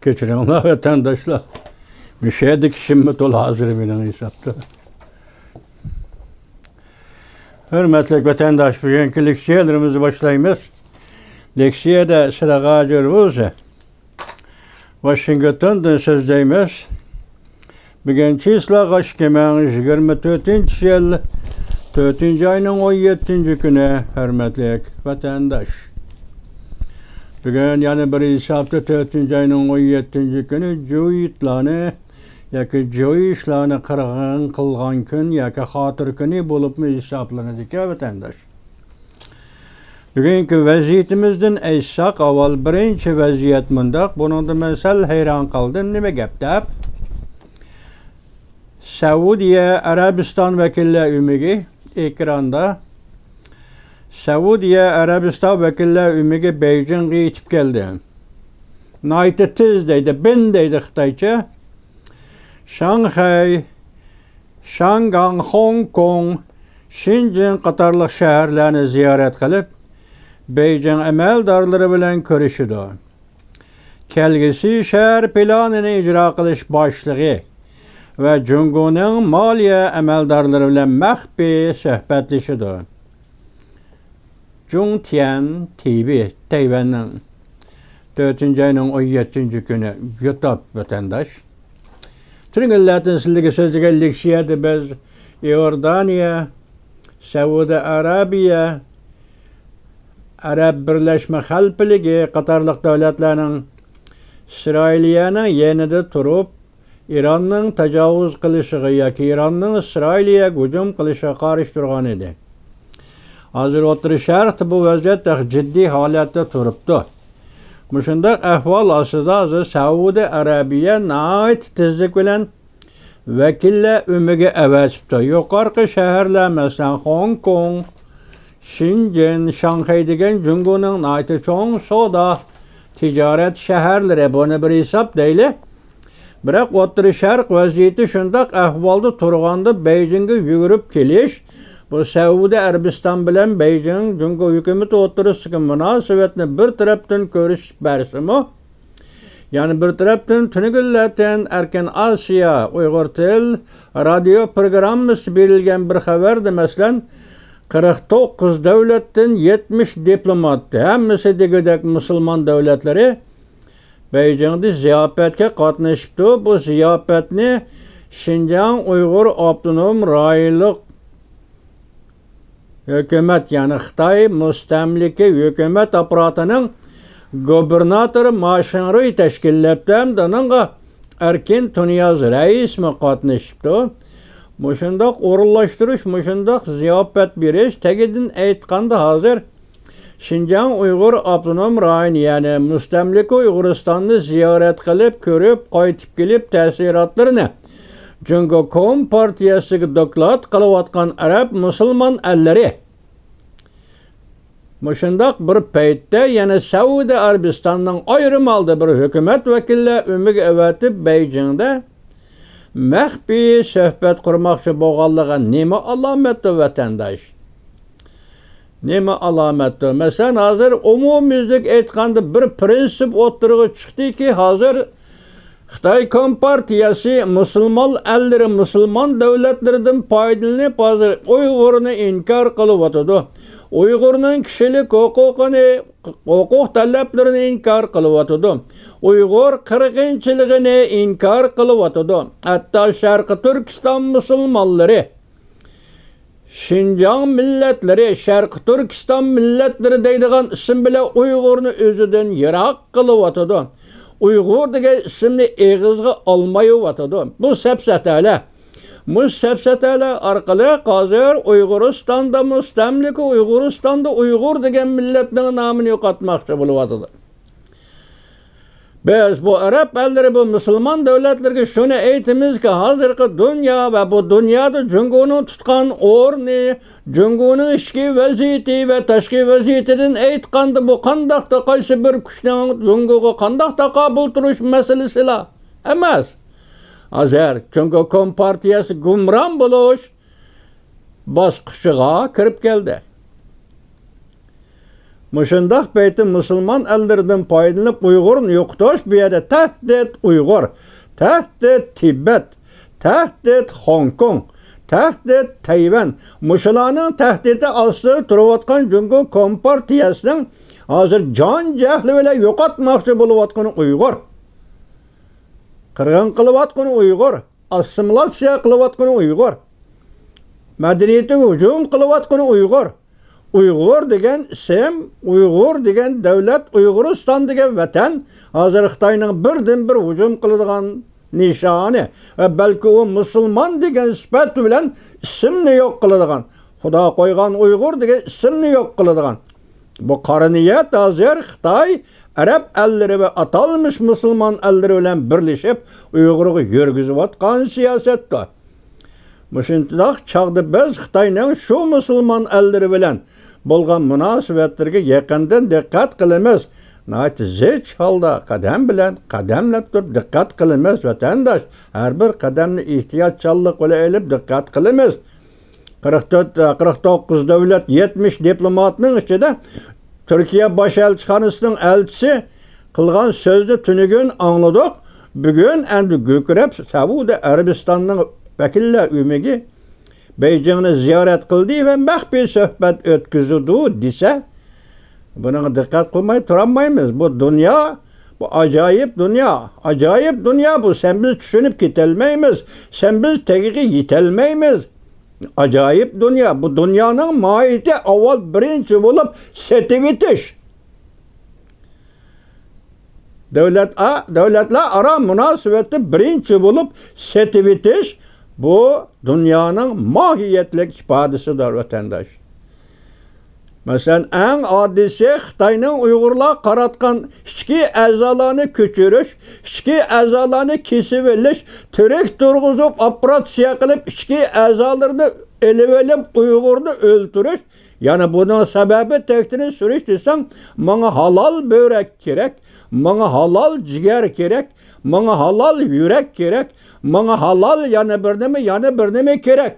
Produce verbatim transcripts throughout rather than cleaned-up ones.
كەچۈرۈڭلار ۋەتەنداشلار. مۇشۇ يەردىكى ئىشىممۇ تولا ھازىر مېنىڭ ھېسابتا. ھۆرمەتلىك ۋەتەنداش، بۈگۈنكى لېكسىيەلىرىمىزنى باشلايمىز. لېكسىيەدە سىلەرگە ھاجىر بولسا، ۋاشىنگتوندىن سۆزلەيمىز. بۈگۈن چىسلاغا ئىككى مىڭ يىگىرمە تۆتىنچى يىل، تۆتىنچى ئاينىڭ ئون يەتتىنچى كۈنى، ھۆرمەتلىك ۋەتەنداش. بۈگۈن يەنە بىر ھېسابتا تۆتىنچى ئاينىڭ ئون يەتتىنچى كۈنى جۇيىتلارنى ياكى جۇيىشلارنى قىرغىن قىلغان كۈن ياكى خاتىرە كۈنى بولۇپمۇ ھېسابلىنىدىكەن، ۋەتەنداش. بۈگۈنكى ۋەزىيىتىمىزدىن ئېيتساق، ئاۋۋال بىرىنچى ۋەزىيەت مۇنداق، بۇنىڭدا مەن سەل ھەيران قالدىم، نېمە گەپ دەپ. سەئۇدىيە ئەرەبىستان ۋەكىللەر ئۆمىكى ئېكراندا. سەئۇدىيە ئەرەبىستان ۋەكىللەر ئۆمىكى بېيجىڭغا يېتىپ كەلدى. ناھايىتى تېز دەيدۇ، بىن دەيدۇ خىتايچە. شاڭخەي، شاڭگاڭ، خوڭكوڭ، شېنجېن قاتارلىق شەھەرلەرنى زىيارەت قىلىپ، بېيجىڭ ئەمەلدارلىرى بىلەن كۆرۈشىدۇ. كەلگۈسى شەھەر پىلانىنى ئىجرا قىلىش باشلىقى ۋە جۇڭگونىڭ مالىيە ئەمەلدارلىرى بىلەن مەخپىي سۆھبەتلىشىدۇ. جۇڭتيەن تىۋى، تەيۋەننىڭ، تۆتىنچى ئاينىڭ ئون يەتتىنچى كۈنى، يۇتۇپ، ۋەتەنداش. تۈنۈگۈنلەردىن سىلەرگە سۆزلىگەن لېكسىيەدە بىز ئىئوردانىيە، سەئۇدى ئەرەبىيە، ئەرەب بىرلەشمە خەلىپىلىكى قاتارلىق دۆلەتلەرنىڭ ئىسرائىلىيەنىڭ يېنىدا تۇرۇپ، ئىراننىڭ تاجاۋۇز قىلىشىغا ياكى ئىراننىڭ ئىسرائىلىيەگە ھۇجۇم قىلىشىغا قارشى تۇرغان ئىدى. ھازىر ئوتتۇرا شەرقتە بۇ ۋەزىيەت تېخى جىددىي ھالەتتە تۇرۇپتۇ. مۇشۇنداق ئەھۋال ئاستىدا ھازىر سەئۇدى ئەرەبىيە ناھايىتى تېزلىك بىلەن ۋەكىللەر ئۆمىكى ئەۋەتىپتۇ. يۇقىرىقى شەھەرلەر، مەسىلەن، خوڭكوڭ، شېنجېن، شاڭخەي دېگەن جۇڭگونىڭ ناھايىتى چوڭ سودا، تىجارەت شەھەرلىرى. بۇنى بىر ھېساب دەيلى. بىراق ئوتتۇرا شەرق ۋەزىيىتى شۇنداق ئەھۋالدا تۇرغاندا، بېيجىڭغا يۈگۈرۈپ كېلىش، بۇ سەئۇدى ئەرەبىستان بىلەن بېيجىڭ جۇڭگو ھۆكۈمىتى ئوتتۇرىسىدىكى مۇناسىۋەتنى بىر تەرەپتىن كۆرسىتىپ بەرسىمۇ، يەنە بىر تەرەپتىن تۈنۈگۈنلەتەن ئەركىن ئاسىيا ئۇيغۇر تىل رادىيو پروگراممىسى بېرىلگەن بىر خەۋەردە، مەسىلەن، قىرىق توققۇز دۆلەتتىن يەتمىش دىپلومات، ھەممىسى دېگۈدەك مۇسۇلمان دۆلەتلىرى، بېيجىڭدا زىياپەتكە قاتنىشىپتۇ. بۇ زىياپەتنى شىنجاڭ ئۇيغۇر ئاپتونوم رايونلۇق ھۆكۈمەت، يەنى خىتاي مۇستەملىكە ھۆكۈمەت ئاپپاراتىنىڭ گۇبېرناتورى ما شىڭرۇي تەشكىللەپتۇ ھەمدە ئۇنىڭغا ئەركىن تۇنىياز رەئىسمۇ قاتنىشىپتۇ. مۇشۇنداق ئورۇنلاشتۇرۇش، مۇشۇنداق زىياپەت بېرىش، تېگىدىن ئېيتقاندا، ھازىر شىنجاڭ ئۇيغۇر ئاپتونوم رايونى، يەنى مۇستەملىكە ئۇيغۇرىستاننى زىيارەت قىلىپ، كۆرۈپ، قايتىپ كېلىپ، تەسىراتلىرىنى جۇڭگو كومپارتىيەسىگە دوكلات قىلىۋاتقان ئەرەب مۇسۇلمان ئەللىرى، مۇشۇنداق بىر پەيتتە يەنە سەئۇدى ئەرەبىستاننىڭ ئايرىم ھالدا بىر ھۆكۈمەت ۋەكىللەر ئۆمىكى ئەۋەتىپ، بېيجىڭدا مەخپىي سۆھبەت قۇرماقچى بولغانلىقى نېمە ئالامەتتۇ، ۋەتەنداش؟ نېمە ئالامەتتۇ؟ مەسىلەن، ھازىر ئومۇميۈزلۈك ئېيتقاندا، بىر پىرىنسىپ ئوتتۇرىغا چىقتىكى، ھازىر خىتاي كومپارتىيەسى مۇسۇلمان ئەللىرى، مۇسۇلمان دۆلەتلىرىدىن پايدىلىنىپ، ھازىر ئۇيغۇرنى ئىنكار قىلىۋاتىدۇ. ئۇيغۇرنىڭ كىشىلىك ھوقۇقىنى، ھوقۇق تەلەپلىرىنى ئىنكار قىلىۋاتىدۇ. ئۇيغۇر قىرغىنچىلىقىنى ئىنكار قىلىۋاتىدۇ. ھەتتا شەرقىي تۈركىستان مۇسۇلمانلىرى، شىنجاڭ مىللەتلىرى، شەرقىي تۈركىستان مىللەتلىرى دەيدىغان ئىسىم بىلەن ئۇيغۇرنى ئۆزىدىن يىراق قىلىۋاتىدۇ. ئۇيغۇر دېگەن ئىسىمنى ئېغىزغا ئالمايۋاتىدۇ. بۇ سەپسەتەلەر. مۇشۇ سەپسەتەلەر ئارقىلىق ھازىر ئۇيغۇرىستاندا، مۇستەملىكە ئۇيغۇرىستاندا ئۇيغۇر دېگەن مىللەتنىڭ نامىنى يوقاتماقچى بولۇۋاتىدۇ. بىز بۇ ئەرەب ئەللىرى، بۇ مۇسۇلمان دۆلەتلىرىگە شۇنى ئېيتىمىزكى، ھازىرقى دۇنيا ۋە بۇ دۇنيادا جۇڭگونىڭ تۇتقان ئورنى، جۇڭگونىڭ ئىچكى ۋەزىيىتى ۋە تاشقى ۋەزىيىتىدىن ئېيتقاندا، بۇ قانداقتا قايسى بىر كۈچنىڭ جۇڭگوغا قانداق تاقابىل تۇرۇش مەسىلىسىلا ئەمەس. ھازىر جۇڭگو كومپارتىيەسى گۇمران بولۇش باسقۇچىغا كىرىپ كەلدى. مۇشۇنداق پەيتتە مۇسۇلمان ئەللىرىدىن پايدىلىنىپ ئۇيغۇرنى يوقىتىش، بۇ يەردە تەھدىت ئۇيغۇر، تەھدىت تىبەت، تەھدىت خوڭكوڭ، تەھدىت تەيۋەن. مۇشۇلارنىڭ تەھدىتى ئاستىدا تۇرۇۋاتقان جۇڭگو كومپارتىيەسىنىڭ ھازىر جان جەھلى بىلەن يوقاتماقچى بولۇۋاتقىنى ئۇيغۇر. قىرغىن قىلىۋاتقىنى ئۇيغۇر. ئاسسىمىلياتسىيە قىلىۋاتقىنى ئۇيغۇر. مەدەنىيىتىگە ھۇجۇم قىلىۋاتقىنى ئۇيغۇر. ئۇيغۇر دېگەن ئىسىم، ئۇيغۇر دېگەن دۆلەت، ئۇيغۇرىستان دېگەن ۋەتەن ھازىر خىتاينىڭ بىردىنبىر ھۇجۇم قىلىدىغان نىشانى ۋە بەلكى ئۇ مۇسۇلمان دېگەن سۈپەت بىلەن ئىسىمنى يوق قىلىدىغان، خۇدا قويغان ئۇيغۇر دېگەن ئىسىمنى يوق قىلىدىغان. بۇ قارا نىيەت ھازىر خىتاي، ئەرەب ئەللىرى ۋە ئاتالمىش مۇسۇلمان ئەللىرى بىلەن بىرلىشىپ ئۇيغۇرغا يۈرگۈزۈۋاتقان سىياسەتتۇر. مۇشۇنداق چاغدا بىز خىتاينىڭ شۇ مۇسۇلمان ئەللىرى بىلەن بولغان مۇناسىۋەتلىرىگە يېقىندىن دىققەت قىلىمىز. ناھايىتى زىچ ھالدا قەدەم بىلەن قەدەملەپ تۇرۇپ دىققەت قىلىمىز، ۋەتەنداش. ھەر بىر قەدەمنى ئېھتىياتچانلىق بىلەن ئېلىپ دىققەت قىلىمىز. قىرىق تۆت، قىرىق توققۇز دۆلەت، يەتمىش دىپلوماتنىڭ ئىچىدە تۈركىيە باش ئەلچىخانىسىنىڭ ئەلچىسى قىلغان سۆزنى تۈنۈگۈن ئاڭلىدۇق. بۈگۈن ئەمدى گۈكرەپ سەئۇدى ئەرەبىستاننىڭ ۋەكىللەر ئۆمىكى بېيجىڭنى زىيارەت قىلدى ۋە مەخپىي سۆھبەت ئۆتكۈزىدۇ دېسە، بۇنىڭغا دىققەت قىلماي تۇرالمايمىز. بۇ دۇنيا، بۇ ئاجايىپ دۇنيا. ئاجايىپ دۇنيا بۇ. سەن بىز چۈشىنىپ كېتەلمەيمىز. سەن بىز تېگىگە يېتەلمەيمىز. ئاجايىپ دۇنيا. بۇ دۇنيانىڭ ماھىيىتى ئاۋۋال بىرىنچى بولۇپ سېتىۋېتىش. دۆلەت ئا-، دۆلەتلەر ئارا مۇناسىۋەتتە بىرىنچى بولۇپ سېتىۋېتىش، بۇ دۇنيانىڭ ماھىيەتلىك ئىپادىسىدۇر، ۋەتەنداش. مەسىلەن، ئەڭ ئاددىيسى خىتاينىڭ ئۇيغۇرلارغا قاراتقان ئىچكى ئەزالارنى كۆچۈرۈش، ئىچكى ئەزالارنى كېسىۋېلىش، تىرىك تۇرغۇزۇپ ئوپېراتسىيە قىلىپ ئىچكى ئەزالىرىنى ئېلىۋېلىپ ئۇيغۇرنى ئۆلتۈرۈش. يەنە بۇنىڭ سەۋەبى تەكتىنى سۈرۈش دېسەڭ، ماڭا ھالال بۆرەك كېرەك، ماڭا ھالال جىگەر كېرەك، ماڭا ھالال يۈرەك كېرەك، ماڭا ھالال يەنە بىر نېمە، يەنە بىر نېمە كېرەك،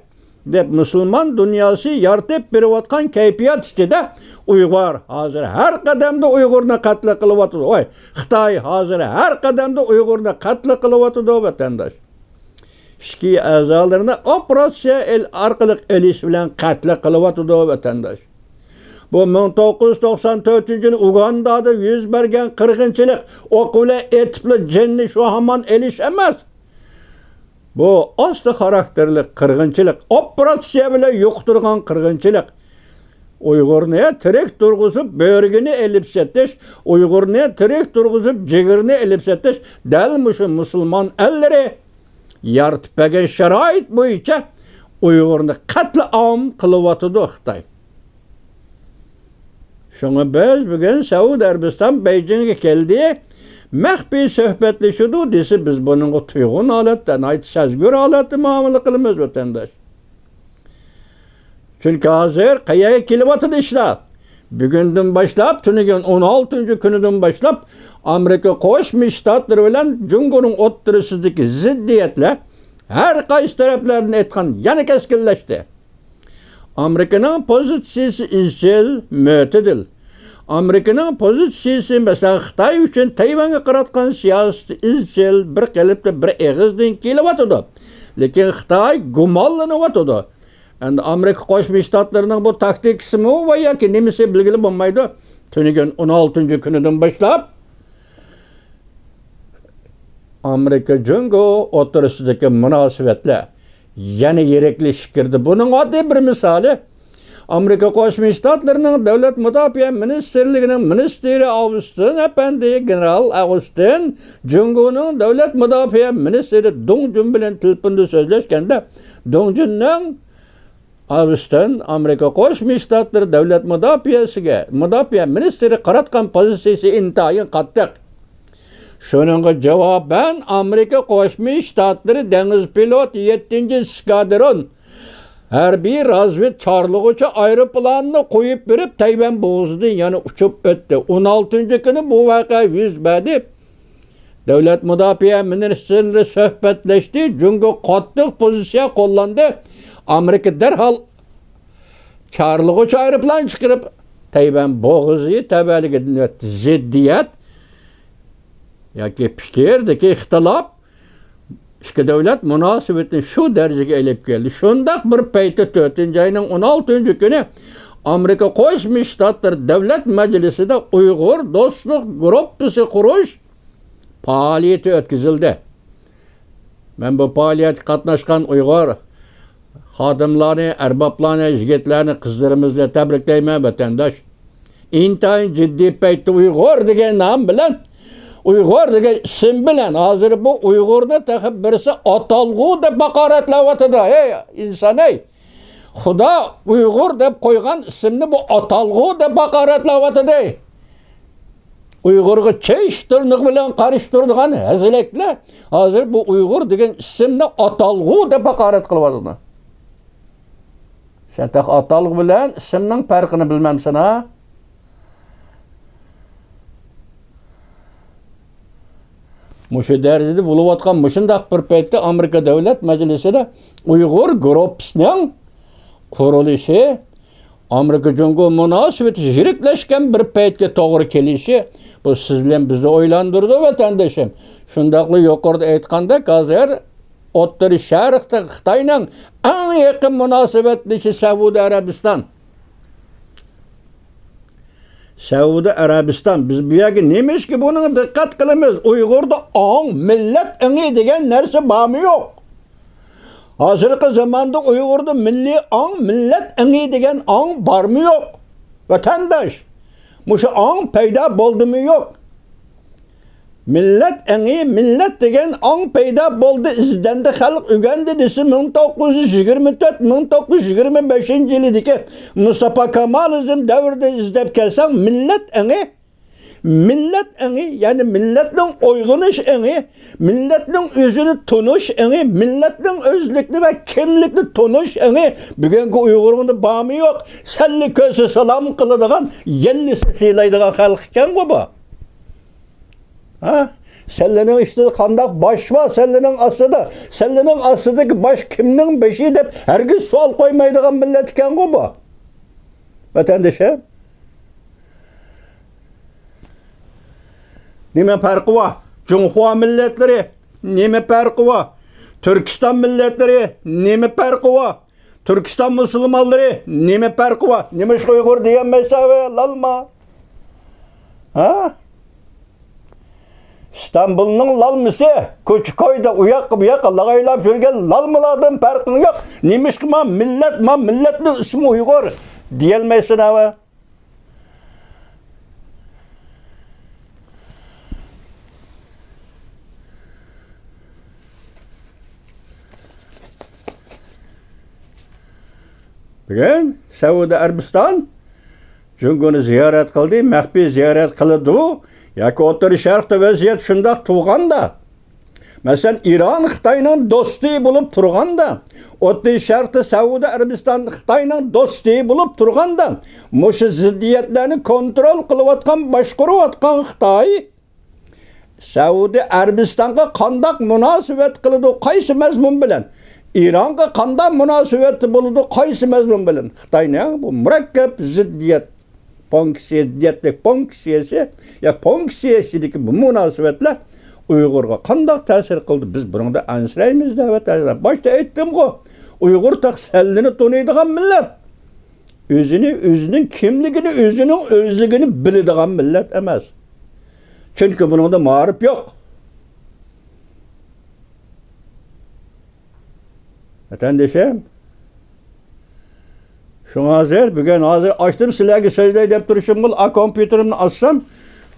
دەپ مۇسۇلمان دۇنياسى يارىتىپ بېرىۋاتقان كەيپىيات ئىچىدە ئۇيغۇر ھازىر ھەر قەدەمدە ئۇيغۇرنى قەتل قىلىۋاتىدۇ. ۋاي، خىتاي ھازىر ھەر قەدەمدە ئۇيغۇرنى قەتل قىلىۋاتىدۇ، ۋەتەنداش. ئىچكى ئەزالىرىنى ئوپېراتسىيە ئېل-، ئارقىلىق ئېلىش بىلەن قەتل قىلىۋاتىدۇ، ۋەتەنداش. بۇ مىڭ توققۇز يۈز توقسان تۆتىنچى يىلى ئۇگاندادا يۈز بەرگەن قىرغىنچىلىق، ئوق بىلەن ئېتىپلا جېنىنى شۇ ھامان ئېلىش ئەمەس. بۇ ئاستا خاراكتېرلىك قىرغىنچىلىق، ئوپېراتسىيە بىلەن يوقىتىدىغان قىرغىنچىلىق. ئۇيغۇرنى تىرىك تۇرغۇزۇپ، بۆرىكىنى ئېلىپ سېتىش، ئۇيغۇرنى تىرىك تۇرغۇزۇپ، جىگىرىنى ئېلىپ سېتىش، دەل مۇشۇ مۇسۇلمان ئەللىرى يارىتىپ بەرگەن شارائىت بويىچە ئۇيغۇرنى قەتلىئام قىلىۋاتىدۇ خىتاي. شۇڭا بىز بۈگۈن سەئۇدى ئەرەبىستان بېيجىڭغا كەلدى، مەخپىي سۆھبەتلىشىدۇ دېسە، بىز بۇنىڭغا تۇيغۇن ھالەتتە، ناھايىتى سەزگۈر ھالەتتە مۇئامىلە قىلىمىز، ۋەتەنداش. چۈنكى ھازىر قەيەرگە كېلىۋاتىدۇ ئىشلار؟ بۈگۈندىن باشلاپ، تۈنۈگۈن ئون ئالتىنچى كۈنىدىن باشلاپ، ئامېرىكا قوشما شتاتلىرى بىلەن جۇڭگونىڭ ئوتتۇرىسىدىكى زىددىيەتلەر ھەر قايسى تەرەپلەردىن ئېيتقان يەنە كەسكىنلەشتى. ئامېرىكىنىڭ پوزىتسىيىسى ئىزچىل، مۆتىدىل. ئامېرىكىنىڭ پوزىتسىيىسى، مەسىلەن، خىتاي ئۈچۈن تەيۋەنگە قاراتقان سىياسىتى ئىزچىل، بىر قېلىپتا، بىر ئېغىزدىن كېلىۋاتىدۇ. لېكىن خىتاي گۇمانلىنىۋاتىدۇ. ئەمدى ئامېرىكا قوشما شتاتلىرىنىڭ بۇ تاكتىكىسىمۇ ۋە ياكى نېمىسى بىلگىلى بولمايدۇ. تۈنۈگۈن ئون ئالتىنچى كۈنىدىن باشلاپ ئامېرىكا جۇڭگو ئوتتۇرىسىدىكى مۇناسىۋەتلەر يەنە يىرىكلىشىپ كىردى. بۇنىڭ ئاددىي بىر مىسالى، ئامېرىكا قوشما شتاتلىرىنىڭ دۆلەت مۇداپىئە مىنىستىرلىكىنىڭ مىنىستىرى ئاۋستىن ئەپەندى، گېنېرال ئاۋستىن، جۇڭگونىڭ دۆلەت مۇداپىئە مىنىستىرى دۇڭ جۈن بىلەن تېلېفوندا سۆزلەشكەندە، دۇڭ جۈننىڭ ئاۋستىن ئامېرىكا قوشما شتاتلىرى دۆلەت مۇداپىئەسىگە، مۇداپىئە مىنىستىرى قاراتقان پوزىتسىيىسى ئىنتايىن قاتتىق. شۇنىڭغا جاۋابەن، ئامېرىكا قوشما شتاتلىرى دېڭىز پىلوت يەتتىنچى ئېسكادرون ھەربىي رازۋېد چارلىغۇچى ئايروپىلانىنى قويۇپ بېرىپ، تەيۋەن بوغۇزىدىن يەنە ئۇچۇپ ئۆتتى. ئون ئالتىنچى كۈنى بۇ ۋەقە يۈز بەردى. دۆلەت مۇداپىئە مىنىستىرلىرى سۆھبەتلەشتى. جۇڭگو قاتتىق پوزىتسىيە قوللاندى. ئامېرىكا دەرھال چارلىغۇچى ئايروپىلان چىقىرىپ، تەيۋەن بوغۇزى تەۋەلىكىدىن ئۆتتى. زىددىيەت ياكى پىكىردىكى ئىختىلاپ ئىككى دۆلەت مۇناسىۋىتىنى شۇ دەرىجىگە ئېلىپ كەلدى. شۇنداق بىر پەيتتە، تۆتىنچى ئاينىڭ ئون ئالتىنچى كۈنى ئامېرىكا قوشما شتاتلىرى دۆلەت مەجلىسىدە ئۇيغۇر دوستلۇق گۇرۇپپىسى قۇرۇش پائالىيىتى ئۆتكۈزۈلدى. مەن بۇ پائالىيەتكە قاتناشقان ئۇيغۇر خادىملارنى، ئەربابلارنى، يىگىتلەرنى، قىزلىرىمىزنى تەبرىكلەيمەن، ۋەتەنداش. ئىنتايىن جىددىي پەيتتە ئۇيغۇر دېگەن نام بىلەن، ئۇيغۇر دېگەن ئىسىم بىلەن، ھازىر بۇ ئۇيغۇرنى تېخى بىرسى ئاتالغۇ دەپ ھاقارەتلەۋاتىدۇ. ھەي، ئىنسان، ھەي! خۇدا ئۇيغۇر دەپ قويغان ئىسىمنى بۇ ئاتالغۇ دەپ ھاقارەتلەۋاتىدۇ. ئۇيغۇرغا چېيىش تىرنىقى بىلەن قارشى تۇرىدىغان ھەزىلەكلەر ھازىر بۇ ئۇيغۇر دېگەن ئىسىمنى ئاتالغۇ دەپ ھاقارەت قىلىۋاتىدۇ. سەن تېخى ئاتالغۇ بىلەن ئىسىمنىڭ پەرقىنى بىلمەمسەن ھە؟ مۇشۇ دەرىجىدە بولۇۋاتقان مۇشۇنداق بىر پەيتتە ئامېرىكا دۆلەت مەجلىسىدە ئۇيغۇر گۇرۇپپىسىنىڭ قۇرۇلۇشى، ئامېرىكا جۇڭگو مۇناسىۋىتى يىرىكلەشكەن بىر پەيتكە توغرا كېلىشى، بۇ سىز بىلەن بىزنى ئويلاندۇرىدۇ، ۋەتەندىشىم. شۇنداقلا يۇقىرىدا ئېيتقاندەك، ھازىر ئوتتۇرا شەرقتە خىتاينىڭ ئەڭ يېقىن مۇناسىۋەتدىشى سەئۇدى ئەرەبىستان. سەئۇدى ئەرەبىستان، بىز بۇ يەرگە نېمىشقا بۇنىڭغا دىققەت قىلىمىز؟ ئۇيغۇردا ئاڭ، مىللەت ئېڭى دېگەن نەرسە بارمۇ يوق؟ ھازىرقى زاماندا ئۇيغۇردا مىللىي ئاڭ، مىللەت ئېڭى دېگەن ئاڭ بارمۇ يوق؟ ۋەتەنداش، مۇشۇ ئاڭ پەيدا بولدىمۇ يوق؟ مىللەت ئېڭى، مىللەت دېگەن ئاڭ پەيدا بولدى، ئىزدەندى، خەلق ئۆگەندى دېسە، مىڭ توققۇز يۈز يىگىرمە تۆت، مىڭ توققۇز يۈز يىگىرمە بەشىنچى يىلىدىكى مۇستاپا كامالىزم دەۋرىدە ئىزدەپ كەلسەڭ، مىللەت ئېڭى، مىللەت ئېڭى، يەنى مىللەتنىڭ ئويغىنىش ئېڭى، مىللەتنىڭ ئۆزىنى تونۇش ئېڭى، مىللەتنىڭ ئۆزلۈكنى ۋە كىملىكنى تونۇش ئېڭى بۈگۈنكى ئۇيغۇرنىڭدا بارمۇ يوق؟ سەللە كۆرسە سالام قىلىدىغان، يەللىسە سىلايدىغان خەلق ئىكەنغۇ بۇ. ھە؟ سەللىنىڭ ئۈستىدە قانداق باش بار؟ سەللىنىڭ ئاستىدا، سەللىنىڭ ئاستىدىكى باش كىمنىڭ بېشى دەپ ھەرگىز سوئال قويمايدىغان مىللەت ئىكەنغۇ بۇ. ۋەتەندىشىم. نېمە پەرقى بار؟ جۇڭخۇا مىللەتلىرى نېمە پەرقى بار؟ تۈركىستان مىللەتلىرى نېمە پەرقى بار؟ تۈركىستان مۇسۇلمانلىرى نېمە پەرقى بار؟ نېمىشقا ئۇيغۇر دېيەلمەيسەن، ۋەي لالما؟ ھە؟ ئىستانبۇلنىڭ لالمىسى، كوچا-كويدا ئۇياققا بۇياققا لاغايلاپ يۈرگەن لالمىلاردىن پەرقىڭ يوق. نېمىشقا ما مىللەت، ما مىللەتنىڭ ئىسمى ئۇيغۇر دېيەلمەيسەن، ھە؟ بۈگۈن سەئۇدى ئەرەبىستان جۇڭگونى زىيارەت قىلدى، مەخپىي زىيارەت قىلىدۇ. ياكى ئوتتۇرا شەرقتە ۋەزىيەت شۇنداق تۇرغاندا، مەسىلەن، ئىران خىتاينىڭ دوستى بولۇپ تۇرغاندا، ئوتتۇرا شەرقتە سەئۇدى ئەرەبىستان خىتاينىڭ دوستى بولۇپ تۇرغاندا، مۇشۇ زىددىيەتلەرنى كونترول قىلىۋاتقان، باشقۇرۇۋاتقان خىتاي سەئۇدى ئەرەبىستانغا قانداق مۇناسىۋەت قىلىدۇ، قايسى مەزمۇن بىلەن؟ ئىرانغا قانداق مۇناسىۋەتتە بولىدۇ، قايسى مەزمۇن بىلەن؟ خىتاينىڭ بۇ مۇرەككەپ زىددىيەت، پونكسىيە، زىددىيەتلىك پونكسىيەسى يا پونكسىيە ئىچىدىكى بۇ مۇناسىۋەتلەر ئۇيغۇرغا قانداق تەسىر قىلدى؟ بىز بۇنىڭدا ئەنسىرەيمىز دەۋاتىدۇ. باشتا ئېيتتىمغۇ، ئۇيغۇر تاق سەللىنى تونۇيدىغان مىللەت. ئۆزىنى، ئۆزىنىڭ كىملىكىنى، ئۆزىنىڭ ئۆزلۈكىنى بىلىدىغان مىللەت ئەمەس. چۈنكى بۇنىڭدا مائارىپ يوق. ۋەتەندىشىم، شۇڭا ھازىر، بۈگۈن ھازىر ئاچتىم سىلەرگە سۆزلەي دەپ تۇرۇشۇم بىلەن، ئا، كومپيۇتېرىمنى ئاچسام،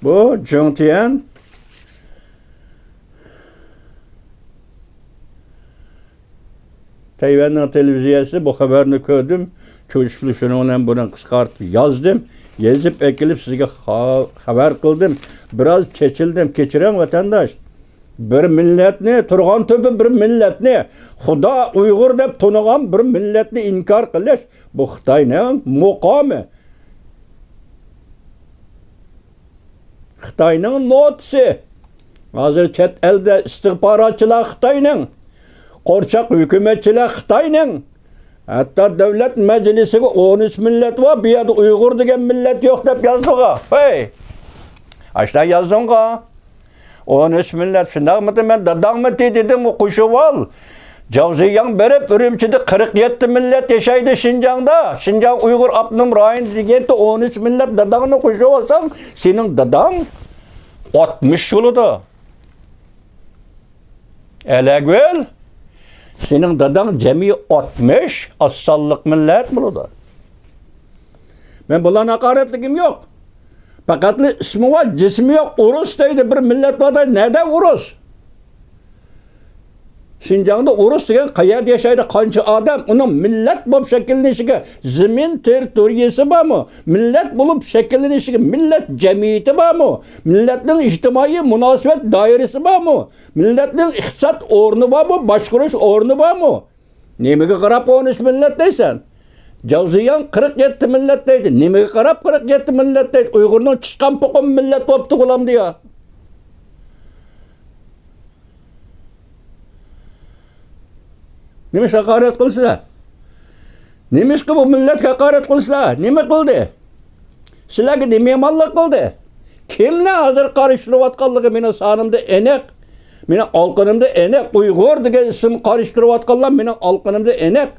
بۇ جۇڭتيەن تەيۋەننىڭ تېلېۋىزىيەسىدە بۇ خەۋەرنى كۆردۈم. چۈشۈپ شۇنىڭ بىلەن بۇنى قىسقارتىپ يازدىم. يېزىپ ئەكېلىپ سىزگە خا-، خەۋەر قىلدىم. بىراز چېچىلدىم. كەچۈرۈڭ، ۋەتەنداش. بىر مىللەتنى، تۇرغان تۈپى بىر مىللەتنى، خۇدا ئۇيغۇر دەپ تونۇغان بىر مىللەتنى ئىنكار قىلىش، بۇ خىتاينىڭ مۇقامى. خىتاينىڭ نوتىسى. ھازىر چەت ئەلدە ئىستىخباراتچىلار خىتاينىڭ، قورچاق ھۆكۈمەتچىلەر خىتاينىڭ، ھەتتا دۆلەت مەجلىسىگە ئون ئۈچ مىللەت بار، بۇ يەردە ئۇيغۇر دېگەن مىللەت يوق دەپ يازدىغا. ھەي! ئاشۇنداق يازدىڭغا. ئون ئۈچ مىللەت شۇنداقمىدى؟ مەن داداڭمىتى دېدىم، قوشۇۋال. جاۋزىياڭ بېرىپ، ئۈرۈمچىدە قىرىق يەتتە مىللەت ياشايدۇ شىنجاڭدا. شىنجاڭ ئۇيغۇر ئاپتونوم رايونى دېگەندە ئون ئۈچ مىللەت داداڭنى قوشۇۋالساڭ، سېنىڭ داداڭ ئاتمىش بولىدۇ. ئەلەگۈل، سېنىڭ داداڭ جەمئىي ئاتمىش ئاز سانلىق مىللەت بولىدۇ. مەن بۇلارنى ھاقارەتلىگۈم يوق. پەقەتلا ئىسمى بار، جىسمى يوق، ئورۇس دەيدۇ، بىر مىللەت بار دەيدۇ. نەدە ئورۇس؟ شىنجاڭدا ئورۇس دېگەن قەيەردە ياشايدۇ، قانچە ئادەم؟ ئۇنىڭ مىللەت بولۇپ شەكىللىنىشىگە زېمىن تېررىتورىيىسى بارمۇ؟ مىللەت بولۇپ شەكىللىنىشىگە مىللەت جەمئىيىتى بارمۇ؟ مىللەتنىڭ ئىجتىمائىي مۇناسىۋەت دائىرىسى بارمۇ؟ مىللەتنىڭ ئىقتىساد ئورنى بارمۇ؟ باشقۇرۇش ئورنى بارمۇ؟ نېمىگە قاراپ ئون ئۈچ مىللەت دەيسەن؟ جاۋزىياڭ قىرىق يەتتە مىللەت دەيدۇ. نېمىگە قاراپ قىرىق يەتتە مىللەت دەيدۇ؟ ئۇيغۇرنىڭ چىشقان پوقۇم مىللەت بولۇپتۇ غۇلام دېيە. نېمىشقا ھاقارەت قىلىسىلەر؟ نېمىشقا بۇ مىللەتكە ھاقارەت قىلىسىلەر؟ نېمە قىلدى؟ سىلەرگە نېمە يامانلىق قىلدى؟ كىملەر ھازىر قارشى تۇرۇۋاتقانلىقى مېنىڭ سانىمدا ئېنىق. مېنىڭ ئالقىنىمدا ئېنىق. ئۇيغۇر دېگەن ئىسىم قارشى تۇرۇۋاتقانلار مېنىڭ ئالقىنىمدا ئېنىق.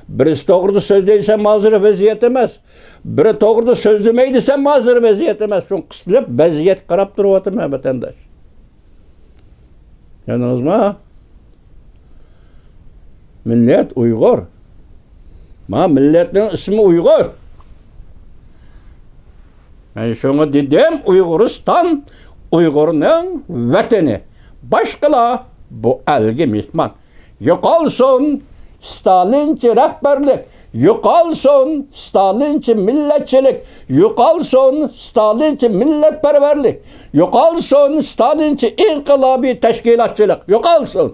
بىرسى توغرىدا سۆزلەي دېسەم، ھازىر ۋەزىيەت ئەمەس. بىرى توغرىدا سۆزلىمەي دېسەم، ھازىر ۋەزىيەت ئەمەس. شۇڭا قىسىلىپ ۋەزىيەتكە قاراپ تۇرۇۋاتىمەن، ۋەتەنداش. چۈشەندىڭىزمۇ؟ مىللەت ئۇيغۇر. ما مىللەتنىڭ ئىسمى ئۇيغۇر. مەن شۇڭا دېدىم، ئۇيغۇرىستان ئۇيغۇرنىڭ ۋەتىنى. باشقىلار بۇ ئەلگە مېھمان. يوقالسۇن ستالىنچى رەھبەرلىك، يوقالسۇن ستالىنچى مىللەتچىلىك، يوقالسۇن ستالىنچى مىللەتپەرۋەرلىك، يوقالسۇن ستالىنچى ئىنقىلابىي تەشكىلاتچىلىق، يوقالسۇن.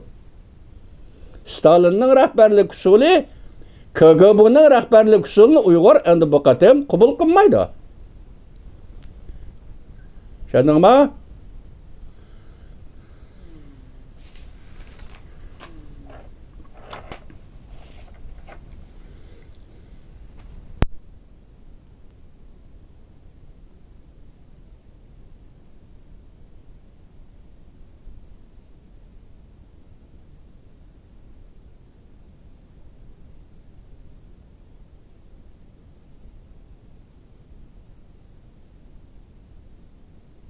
ستالىننىڭ رەھبەرلىك ئۇسۇلى، كىگېبېنىڭ رەھبەرلىك ئۇسۇلىنى ئۇيغۇر ئەمدى بۇ قېتىم قوبۇل قىلمايدۇ. چۈشەندىڭما؟